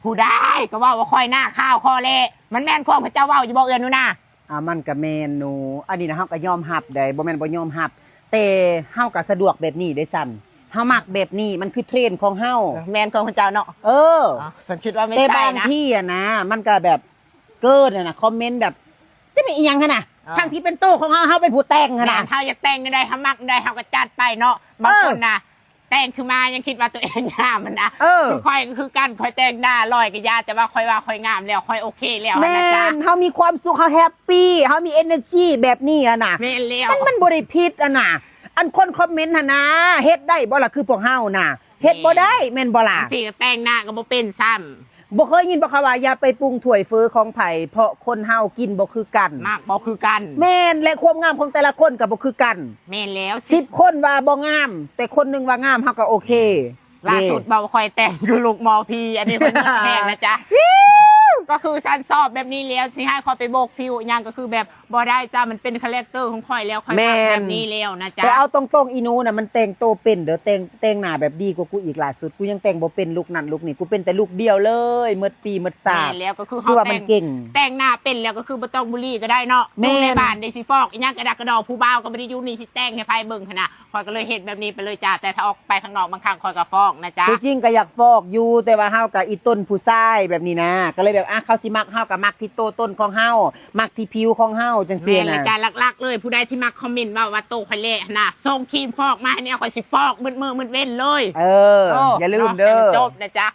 ຜູ້ໃດກໍເວົ້າວ່າຂ້ອຍໜ້າຂາວຄໍແຫຼະ ມັນແມ່ນຄວາມເຂົາເຈົ້າເວົ້າຢູ່ບໍ່ເອື້ອຍໜູນາ? ອ່າ ມັນກໍແມ່ນໜູ ອັນນີ້ນະ ເຮົາກໍຍອມຮັບໄດ໋ ບໍ່ແມ່ນບໍ່ຍອມຮັບ ແຕ່ເຮົາກໍສະດວກແບບນີ້ເດ້ຊັ້ນ ເຮົາມັກແບບນີ້ ມັນຄືເທຣນຂອງເຮົາ. ເອີ ແມ່ນຂອງເຂົາເຈົ້າເນາະ. ເອີ ອໍ ສັນຄິດວ່າແມ່ນ ແຕ່ບາງທີຫັ້ນນະ ມັນກໍແບບເກີນຫັ້ນນະ ຄອມເມັນແບບ ຈະແມ່ນອີ່ຫຍັງຫັ້ນນະ ອໍ ທັງທີ່ເປັນໂຕຂອງເຮົາ ເຮົາເປັນຜູ້ແຕ່ງຫັ້ນນະ ແມ່ນ ເຮົາຢາກແຕ່ງແນວໃດເຮົາມັກແນວໃດເຮົາກໍຈັດໄປເນາະ. ບາງຄົນນະ ເອີ ແຕ່ງຂຶ້ນມາຍັງຄິດວ່າຕົວເອງງາມຫັ້ນນະ. ເອີ ຄືຂ້ອຍກໍຄືກັນ ຂ້ອຍແຕ່ງໜ້າຫຼ້ອຍກໍຢ່າ ແຕ່ວ່າຂ້ອຍວ່າຂ້ອຍງາມແລ້ວ ຂ້ອຍໂອເຄແລ້ວຫັ້ນນະ. ແມ່ນ ເຮົາມີຄວາມສຸກ ເຮົາແຮບປີ ເຮົາມີເອເນີຈີແບບນີ້ຫັ້ນນະ. ແມ່ນແລ້ວ ມັນ ມັນບໍ່ໄດ້ຜິດຫັ້ນນະ ອັນຄົນຄອມເມັນຫັ້ນນະ ເຮັດໄດ້ບໍ່ລະ ຄືພວກເຮົານະ ເຮັດບໍ່ໄດ້ ແມ່ນບໍ່ລະ? ບາງທີກໍແຕ່ງໜ້າກໍບໍ່ເປັນຊ້ຳ. ບໍ່ເຄີຍຍິນບໍ່ຄະວ່າ ຢ່າໄປປຸງຖ້ວຍເຝີຂອງໃຜ ເພາະຄົນເຮົາກິນບໍ່ຄືກັນ ມັກບໍ່ຄືກັນ. ແມ່ນ ແລະ ຄວາມງາມຂອງແຕ່ລະຄົນກໍບໍ່ຄືກັນ. ແມ່ນແລ້ວ ສິບຄົນວ່າບໍ່ງາມ ແຕ່ຄົນໜຶ່ງວ່າງາມ ເຮົາກໍໂອເຄ. ແມ່ນ ລ່າສຸດເວົ້າຂ້ອຍແຕ່ງຄືລູກໝໍຜີ ອັນນີ້ຂ້ອຍງງແຮງນະຈ໊ະ. ກໍຄືຊັ້ນຊອບແບບນີ້ແລ້ວ ຊິໃຫ້ຂ້ອຍໄປໂບກຟິວອີ່ຫຍັງ ກໍຄືແບບ ບໍ່ໄດ້ຈ້າ ມັນເປັນຄາແຣັກເຕີຂອງຂ້ອຍແລ້ວ ຂ້ອຍມັກແບບນີ້ແລ້ວນະຈ໊ະ. ແຕ່ເອົາຕົງໆ ອີ່ໜູນະ ມັນແຕ່ງໂຕເປັນເດີ ແຕ່ງ ແຕ່ງໜ້າແບບດີກວ່າກູອີກ. ລ່າສຸດກູຍັງແຕ່ງບໍ່ເປັນລຸກນັ້ນລຸກນີ້ ກູເປັນແຕ່ລຸກດຽວເລີຍ ໝົດປີໝົດຊາດ. ແມ່ນແລ້ວ ກໍຄືເຮົາແຕ່ງ ແຕ່ງໜ້າເປັນແລ້ວ ກໍຄືບໍ່ຕ້ອງບູລີກໍໄດ້ເນາະ. ແມ່ນ ຢູ່ໃນບ້ານເດ ຊິຟອກອີ່ຫຍັງກະດັກກະດໍ ຜູ້ບ່າວກໍບໍ່ໄດ້ຢູ່ນີ້ ຊິແຕ່ງໃຫ້ໃຜເບິ່ງຫັ້ນນະ. ຂ້ອຍກໍເລີຍເຮັດແບບນີ້ໄປເລີຍຈ້າ ແຕ່ຖ້າອອກໄປຂ້າງນອກບາງຄັ້ງຂ້ອຍກໍຟອກນະຈ໊ະ. ທີ່ຈິງກໍຢາກຟອກຢູ່ ແຕ່ວ່າເຮົາກໍອີຕົນຜູ້ຊາຍແບບນີ້ນະ ກໍເລີຍແບບ ອ່ະ ເຂົາຊິມັກເຮົາກໍມັກທີ່ໂຕຕົນຂອງເຮົາ ມັກທີ່ຜິວຂອງເຮົາຈັ່ງຊີ້ນະ. ແມ່ນແລ້ວຈ້າ ຫຼັກໆ ເລີຍ ຜູ້ໃດທີ່ມັກຄອມເມັນເວົ້າວ່າໂຕຂ້ອຍແຫຼະຫັ້ນນະ ສົ່ງຄຣີມຟອກມາໃຫ້ແນ່ ຂ້ອຍຊິຟອກໝົດມື້ໝົດເວັນເລີຍ. ເອີ ເອີ ຢ່າລືມເດີ ເນາະ ໃຫ້ມັນຈົບນະຈ໊ະ.